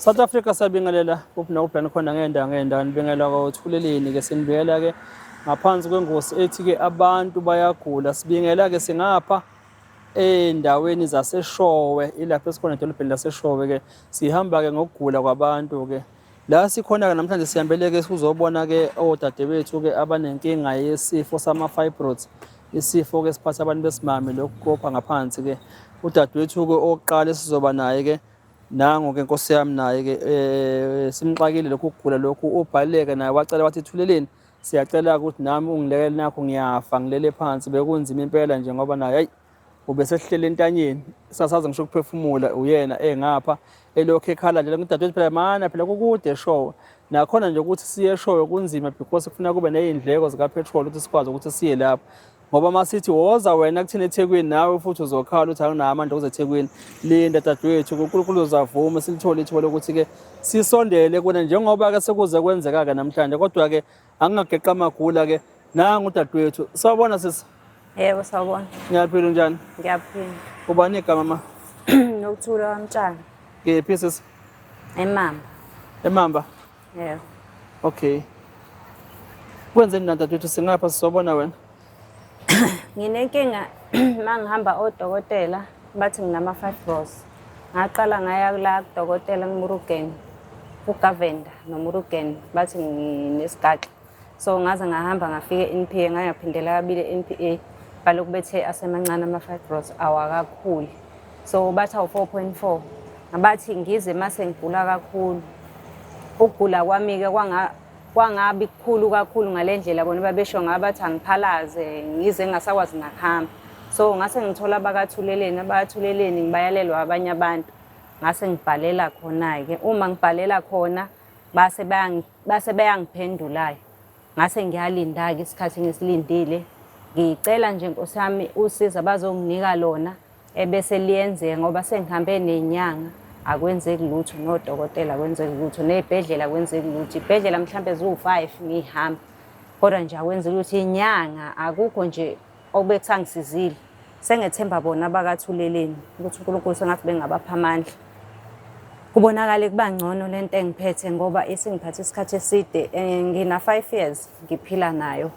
South Africa, siyabingelela kuphi nakuphi lana khona ngendawo ngendawo, nibingelela kwaThuleleni ke, sinibingelela ke ngaphansi kwengosi ethi ke abantu bayagula. Sibingela ke singapha endaweni zaseShowe, ilapho esikhona edolobheni laseShowe ke, sihamba ke ngokugula kwabantu ke. La sikhona ke namhlanje sihambele ke sizobona ke odadewethu ke abanenkinga yesifo sama-fibroids, isifo ke siphatha abantu besimame lokhu kopha ngaphansi ke. Udadewethu ke oqala esizoba naye ke nango ke, nkosi yami, naye ke simxakile lokhu kugula lokhu, ubhaleke naye wacela wathi, "Thuleleni, siyacela ukuthi nami ungilekele, nakho ngiyafa, ngilele phansi." Bekunzima impela nje ngoba naye hayi ubesehlele entanyeni, sasazi ngisho ukuphefumula, uyena engapha elokhu ekhala nje. Udadewethu phela mana phela kukude eShowe, nakhona nje ukuthi siye eShowe kunzima because kufuna kube ney'ndleko zika-petrol ukuthi sikwazi ukuthi siye lapho, ngoba uma sithi woza wena kuthina eThekwini, nawe futhi uzokhala ukuthi awunawo amandla okuza eThekwini. Linda dadewethu, uNkulunkulu uzavuma silithole ithuba lokuthi-ke sisondele kuna njengoba-ke sekuze kwenzeka-ke namhlanje. Kodwa-ke angingageqa amagula-ke, nangu udadewethu. Sawubona sisi. Yebo, sawubona. Ngiyaphila, unjani? Ngiyaphila. Ubani igama, ma? Nokuthula kwaMtshana. Kephi sisi? EMamba. EMamba? Yebo. Okay. Kwenzeni na dadewethu, singapha sizobona wena? Nginenkinga, mangihamba odokotela bathi nginama fibroids. Ngaqala ngaya la kudokotela kuMurugen, uGavenda noMurugen, bathi nginesigaxa. So ngaze ngahamba ngafika e-NPA, ngayaphindela kabili e-NPA, balokhu bethe asemancane ama-fibroids, awakakhuli. So bathi awu-4.4, ngabathi ngize mase ngigula kakhulu. Ukugula kwami-ke kwangabi kukhulu kakhulu ngale ndlela bona babesho ngayo, bathi angiphalaze ngize ngingasakwazi nakuhamba. So ngase ngithola abakaThuleleni, abakaThuleleni ngibayalelwa abanye abantu, ngase ngibhalela khona-ke. Uma ngibhalela khona base bayangiphendulayo, ngase ngiyalinda-ke isikhathi ngisilindile. Ngicela nje nkosi yami usiza bazonginika lona ebese liyenzeka, ngoba sengihambe nenyanga akwenzeki lutho, nodokotela akwenzeki lutho, ney'bhedlela akwenzeki lutho. Iy'bhedlela mhlampe ziwu-5 ngiyihamba, kodwa nje akwenzeki lutho. Inyanga akukho nje okube kusangisizile. Sengethemba bona abakaThuleleni ukuthi uNkulunkulu sengathi bengabapha amandla, kubonakale kuba ngcono lento engiphethe, ngoba isingiphathe isikhathi eside. Ngina 5 years ngiphila nayo,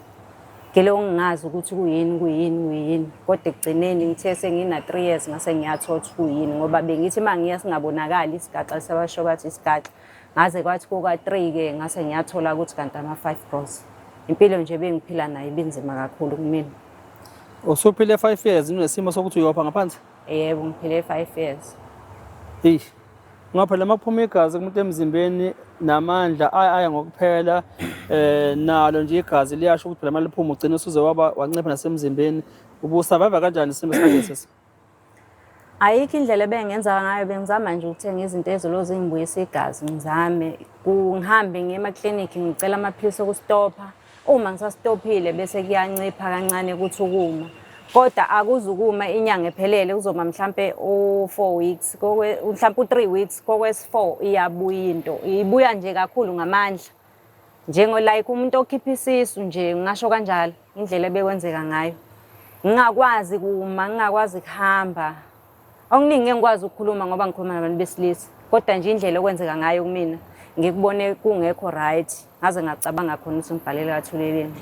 ngilo ngingazi ukuthi kuyini, kuyini, kuyini, kodwa ekugcineni ngithe sengina 3 years ngase ngiyathola ukuthi kuyini, ngoba bengithi uma ngiya singabonakali isigaxa, sabasho bathi isigaxa. Ngaze kwathi kuka 3 ke ngase ngiyathola ukuthi kanti ama fibroids. Impilo nje bengiphila nayo ibinzima kakhulu kumina. Usuphile 5 years unesimo sokuthi uyopha ngaphansi? Yebo, ngiphile 5 years. Hey. Ngoba phela makuphuma igazi kumuntu emzimbeni namandla aya ngokuphela, nalo nje igazi liyasho ukuthi phela maliphuma ugcina usuze waba wancipha nasemzimbeni. Ubusurvive kanjani isimo esikanje sisi? Ayikho indlela ebengenza ngayo, bengizama nje ukuthenga izinto ezilo zingibuyisa igazi, ngizame ngihambe ngiye emaklinikhi ngicela amaphilisi okustopha. Uma ngisastophile bese kuyancipha kancane kuthi ukuma, kodwa akuzukuma inyanga ephelele, kuzoma mhlampe u-4 weeks, mhlampe u-3 weeks, kokwesi-4 iyabuya into, ibuya nje kakhulu ngamandla, njengo like umuntu okhipha isisu nje, ngingasho kanjalo indlela ebekwenzeka ngayo. Ngingakwazi kuma, ngingakwazi kuhamba, okuningi ngeke ngikwazi ukukhuluma ngoba ngikhuluma nabantu besilisa, kodwa nje indlela okwenzeka ngayo kumina ngikubone kungekho right, ngaze ngacabanga khona ukuthi ngibhalele kaThuleleni.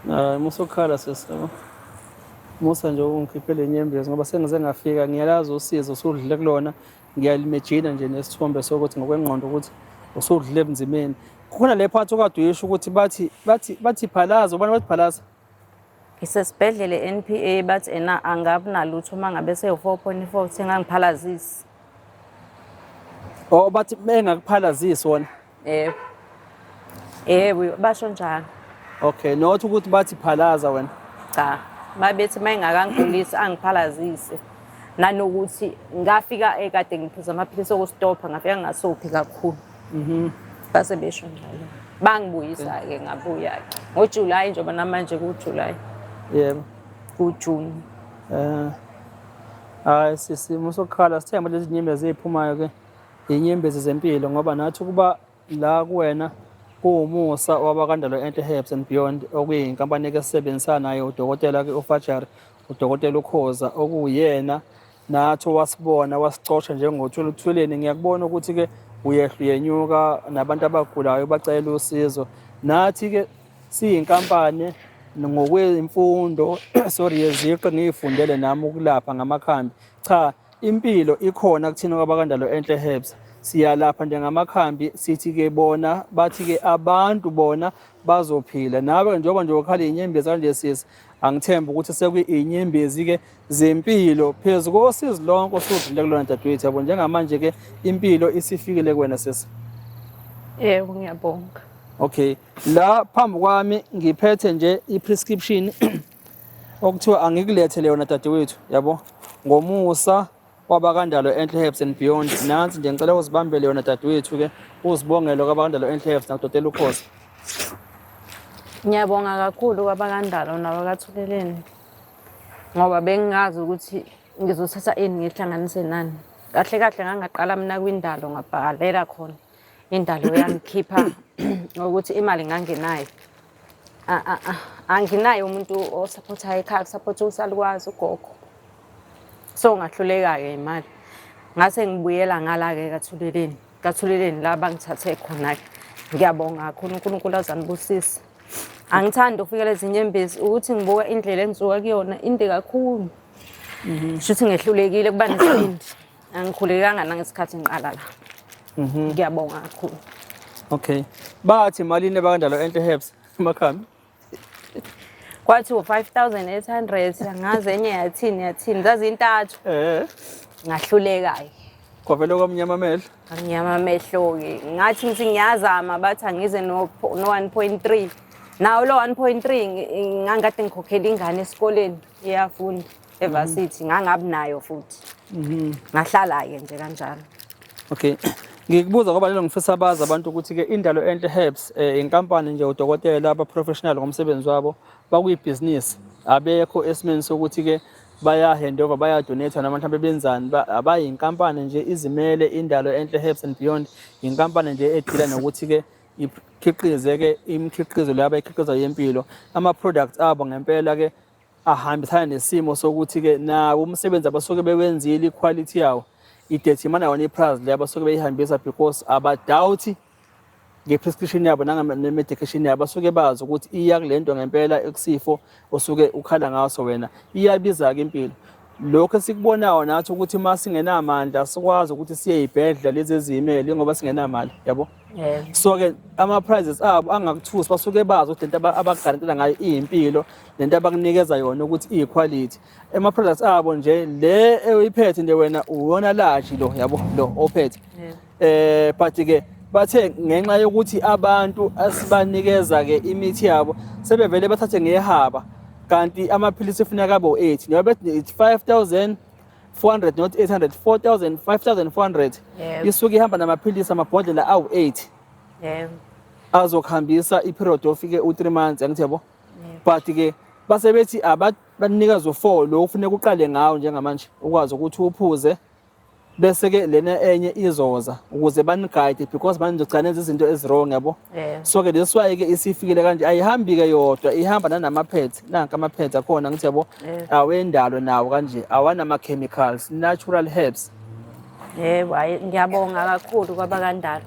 Hayi, musa ukukhala sisi, yabo. Musa nje ungikhiphele inyembezi ngoba sengize ngafika, ngiyalazi usizo usudlule kulona, ngiyalimejina nje nesithombe sokuthi ngokwengqondo ukuthi usudlule ebunzimeni. Kukhona le part okade uyisho ukuthi bathi phalaza, ubani bathi phalaza? Ngisesibhedlela e-NPA, bathi ena angabi nalutho uma ngabe sewu-4.4, sengangiphalazisi. Oh, bathi bengakuphalazisi wona. Yebo. Yebo, basho njalo. Okay, not ukuthi bathi phalaza wena. Cha, babethi uma engakangigulisi angiphalazise. Nanokuthi ngafika ekade ngiphuza amaphilisi okustopha, ngafika ngingasophi kakhulu. Base besho njalo. Bangibuyisa-ke, ngabuya-ke. NgoJulayi, njengoba namanje kuJulayi. Yebo. KuJuni. Hayi sisi, musokhala, sithemba lezi nyembezi eziphumayo ke inyembezi zempilo, ngoba nathi ukuba la kuwena kuwumusa wabakandalo Enhle Herbs and Beyond, okuyinkampani ke sisebenzisana nayo, udokotela ke uFajari, udokotela uKhoza, okuyena nathi wasibona wasicosha njengoThuleleni. Ngiyakubona ukuthi ke Uyehla uyenyuka nabantu abagulayo bacela usizo. Nathi-ke siyinkampani ngokwemfundo sorry yeziqe ngiyifundele nami ukulapha ngamakhambi. Cha, impilo ikhona kuthina kwabaKandalo Enhle Herbs. Siyalapha nje ngamakhambi sithi-ke bona bathi-ke abantu bona bazophila. Nawe njengoba nje ukhala iy'nyembezi kanje sisi, angithembi ukuthi sekuyinyembezi-ke zempilo phezu kosizi lonke osudlule kulona dadewethu yabo. Njengamanje-ke impilo isifikile kuwena sisi. Yebo, ngiyabonga. Okay, la phambi kwami ngiphethe nje i-prescription okuthiwa angikulethele yona dadewethu yabo, ngomusa wabakandalo Enhle Herbs and Beyond. Nansi nje ngicela uzibambele yona dadewethu ke, uzibongele kwabakandalo Enhle Herbs nakudokotela uKhosi. Ngiyabonga kakhulu kwabakandalo nabakathuleleni ngoba bengingazi ukuthi ngizothatha ini ngihlanganise nani. Kahle kahle ngangaqala mina kwindalo ngabhalela khona. Indalo yangikhipha ngokuthi imali ngangenayo. Anginaye umuntu osaphothayo ekhaya, kusaphotha usalukwazi ugogo. So ngahluleka-ke imali. Ngase ngibuyela ngala-ke kaThuleleni. Kathuleleni la bangithathe khona-ke. Ngiyabonga kakhulu uNkulunkulu azanibusise. Angithandi ukufikela izinyembezi ukuthi ngibuka indlela engisuka kuyona inde kakhulu. Shuthi ngehlulekile kuba nesibindi. Angikhulekanga nangesikhathi ngiqala la. Ngiyabonga kakhulu. Okay. Bathi malini ebakandalo Enhle Herbs amakhambi? Kwathi u-5800 angazi enye yathini yathini zazintathu. Ngahluleka-ke. Kwavele kwamnyama amehlo. Amnyama amehlo-ke. Ngathi ngithi ngiyazama bathi angize no 1.3. Nawo lo 1.3 ngangikade ngikhokhela ingane esikoleni iyafunda evarsity ngangabi nayo futhi. Ngahlala-ke nje kanjalo. Okay. Ngikubuza ngoba lelo ngifisa bazi abantu ukuthi ke Indalo Enhle Herbs inkampani nje udokotela aba professional ngomsebenzi wabo bakuyibhizinisi abekho esimeni sokuthi ke baya handover baya donate noma mhlawumbe benzani abayinkampani nje izimele Indalo Enhle Herbs and Beyond inkampani nje edila nokuthi ke ikhiqize ke imikhiqizo le abayikhiqiza yempilo ama products abo ngempela ke ahambisana nesimo sokuthi ke nawo umsebenzi abasuke bewenzile iquality yawo idetermine yona iprice le abasuke beyihambisa because abadoubt nge-prescription yabo nange-medication yabo basuke bazi ukuthi iya kule nto ngempela ekusifo osuke ukhala ngaso wena. Iyabiza-ke impilo. Lokho esikubonayo nathi ukuthi uma singenamandla sikwazi ukuthi siye ey'bhedlela lezi eziyimele ngoba singenamali yabo. So-ke ama-prices abo angakuthusi basuke bazi ukuthi lento abakugarantela ngayo iyimpilo lento abakunikeza yona ukuthi iyikhwalithi. Ama-products abo nje le oyiphethe nje wena uwona large lo yabo lo ophethe. But ke bathe ngenxa yokuthi abantu asibanikeza ke imithi yabo sebevele bathathe ngehaba kanti amaphilisi kufuneka abe u8 njengoba bethi it's 5400 not 800 4000 5400 isuke ihamba namaphilisi amabhodlela awu8 Yebo. Azokuhambisa iperiod ofike u3 months angithi yabo. But ke base bethi abanikazi u4 lo kufuneka uqale ngawo njengamanje ukwazi ukuthi uphuze bese ke lena enye izoza ukuze baniguide because manje nizogcina nenza izinto ezi-wrong yabo. So ke that's why ke isifikile kanje ayihambi ke yodwa ihamba nanama-pads nanka ama-pads akhona ngithi yabo awendalo nawo kanje awanama chemicals natural herbs. Yebo, hayi ngiyabonga kakhulu kwabakandalo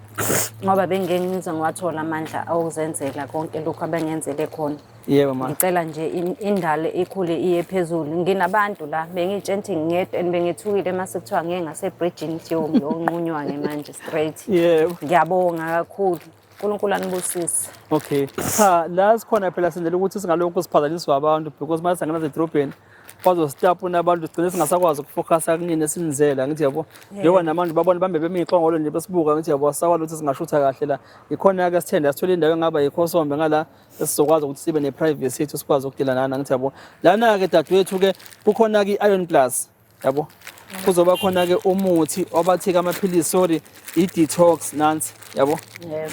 ngoba bengeke ngize ngiwathola amandla okuzenzela konke lokhu abengenzele khona. Yebo ma. Ngicela nje indalo ikhule iye phezulu. Nginabantu la bengiyitshela ukuthi ngingedwa and bengithukile mase kuthiwa ngeke ngasebridgini ngithi yo ngiyonqunywa-ke manje straight. Yebo. Ngiyabonga kakhulu. uNkulunkulu anibusise. Okay. Cha la sikhona phela senzela ukuthi singalokhu siphazanyiswa abantu because mase sangena edrobheni bazositapuna abantu sigcine singasakwazi ukufocusa kunini esinizela ngithi yabo. Njengoba namanje babona bambe bemixongolo nje besibuka ngithi yabo asakwazi ukuthi singashutha kahle la. Ikhona ke sithenda sithole indawo engaba yikhosombe ngala esizokwazi ukuthi sibe ne-privacy yethu sikwazi ukudila nana ngithi yabo. Lana-ke dadewethu-ke kukhona-ke i-iron plus yabo. Kuzoba khona-ke umuthi wabathika amaphilisi sorry i-detox nansi yabo.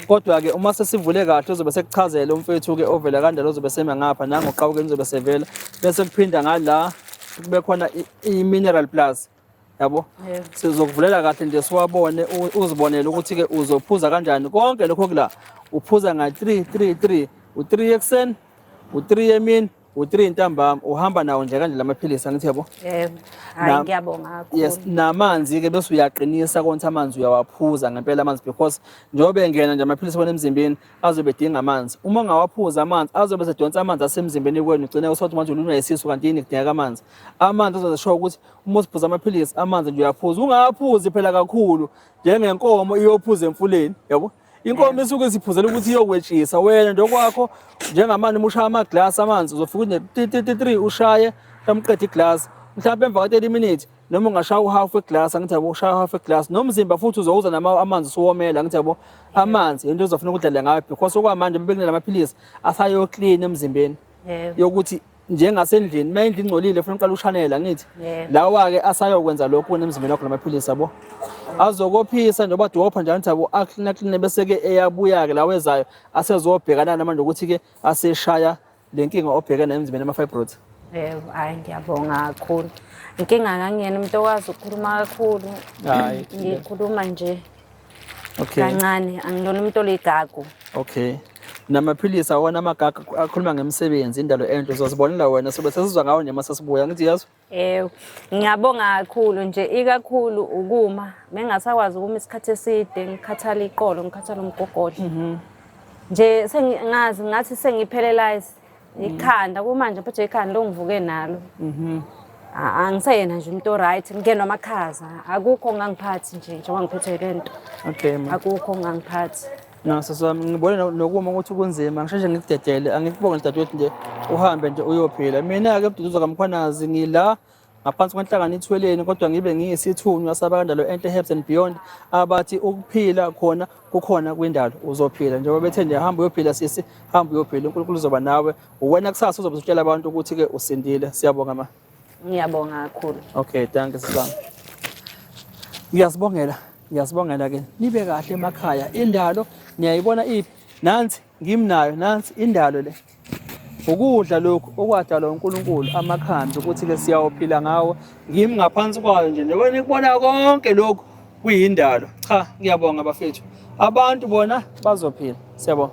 Kodwa-ke uma sesivule kahle uzobe sekuchazela umfethu-ke ovela kandalo ozobe sema ngapha nangoqawukeni uzobe sevela bese kuphinda ngala kube khona i-mineral plus yabo. Sizokuvulela kahle nje siwabone uzibonele ukuthi-ke uzophuza kanjani konke lokho kula uphuza nga 3 3 3 u3 ekuseni u3 emini U3 ntambama uhamba nawo nje kanje lamaphilisi angithi yabo? Yebo. Hayi ngiyabonga kakhulu. Yes, namanzi ke bese uyaqinisa konke amanzi uyawaphuza ngempela amanzi because njengoba engena nje amaphilisi wona emzimbeni azobe edinga amanzi. Uma ungawaphuza amanzi azobe sedonsa amanzi asemzimbeni kwenu ugcine usothi manje ulunywa isisu kanti yini kudingeka amanzi. Amanzi azozisho ukuthi uma usiphuza amaphilisi amanzi nje uyaphuza. Ungawaphuzi phela kakhulu njengenkomo iyophuza emfuleni, yabo? Inkomo isuke isiphuzela ukuthi iyokwetshisa wena nje okwakho njengamanje uma ushaya amaglasi amanzi uzofika ukuthi 3 ushaye mhlawumbe uqede iglasi mhlawumbe emva ka-30 minutes noma ungashaya uhalf weglasi angithi yabo ushaya uhalf weglasi nomzimba futhi uzowuza nama amanzi usuwomela angithi yabo amanzi into ozofuna ukudlala ngayo because okwamanje bekunela amaphilisi asayoklina emzimbeni yokuthi njengasendlini uma indlu ingcolile funa uqala ushanela ngithi lawa-ke asayokwenza lokhu wena emzimbeni wakho lamaphilisi yabo azokophisa njengoba dopha njalo ngithi yabo aklina kline bese-ke eyabuya-ke lawa ezayo asezobhekana namanje ukuthi-ke aseshaya le nkinga obhekene nayo emzimbeni ama-fibroids. Yebo, hhayi ngiyabonga kakhulu. Inkinga ngangiyena umuntu okwazi ukukhuluma kakhulu. Hhayi. Ngikhuluma nje Okay. kancane, angilona umuntu oligagu. Okay. Namaphilisi awona amagagu akhuluma ngemisebenzi indalo enhle uzozibonela wena sobe sesizwa ngawo nje uma sesibuya ngithi yazi. Yebo, ngiyabonga kakhulu nje ikakhulu ukuma bengasakwazi ukuma isikhathi eside ngikhathala iqolo ngikhathala umgogodla. Nje sengingazi ngathi sengiphelelize ikhanda kumanje phethwe ikhanda ongivuke nalo. Angiseyena nje umuntu oright ngingenwa amakhaza akukho ongangiphathi nje njengoba ngiphethwe le nto. Okay ma. Akukho ongangiphathi. No sisi wami ngibone nokuma ukuthi kunzima ngisheshe ngikudedele angikubonge dadewethu nje uhambe nje uyophila. Mina-ke Mduduzo kaMkhwanazi ngila ngaphansi kwenhlangano iThweleni kodwa ngibe ngiyisithunywa sabakandalo Enhle Herbs and Beyond abathi ukuphila khona kukhona kwindalo uzophila njengoba bethe nje hamba uyophila sisi hamba uyophila uNkulunkulu uzoba nawe uwena kusasa uzobe usutshela abantu ukuthi-ke usindile siyabonga ma. Ngiyabonga kakhulu. Okay, thank you sisami. Ngiyasibongela, ngiyasibongela ke. Nibe kahle emakhaya. Indalo niyayibona iphi? Nansi ngimnayo, nansi indalo le. Ukudla lokhu okwadalwa uNkulunkulu amakhambi ukuthi ke siyawophila ngawo. Ngimi ngaphansi kwayo nje. Njengoba nikubona konke lokhu kuyindalo. Cha, ngiyabonga bafethu. Abantu bona bazophila. Siyabonga.